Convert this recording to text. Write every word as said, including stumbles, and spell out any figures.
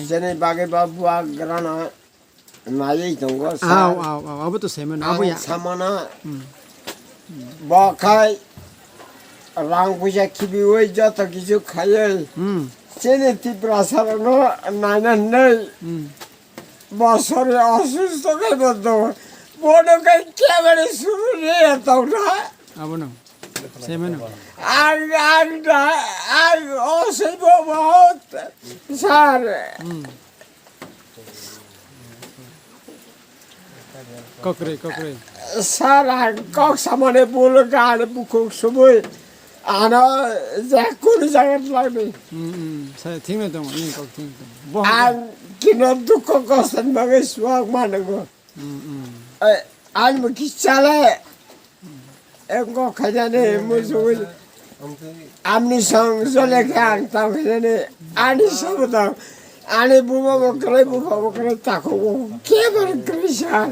Jene bagwi ba buwa grana naiwi tongo, sir. Aw, aw, aw, abo to semano, abo ya. Ang samana, hmm, bo khai rang puisa khibiwi joto kichu khaiwi. Hmm. Chini Tiprasa rokno naina hinwi. Hmm. Bosori osusto khai bo tongo. Bono khai kebari suru ni ya tongna. Abono. Semano. Ang, ang da, ang osai bo bo. Sir. Hmm. Kokre, kokre. Sir, ang kok samane bulu gari bukuk subui. Ano je kunu jagat lagni. Hmm, hmm. Sa thingna tong, ni kok thing tong. Bo. Ang kino dukho kosan bagwi suak manango. Hmm, hmm. Eh, ang bo kichale. Engko khainani musuwi amni song jole khe ang tang khainani ani sobo tang ani buma bo kwrwi bupha bo kwrwi takhuk bo kebor kwrwi sa.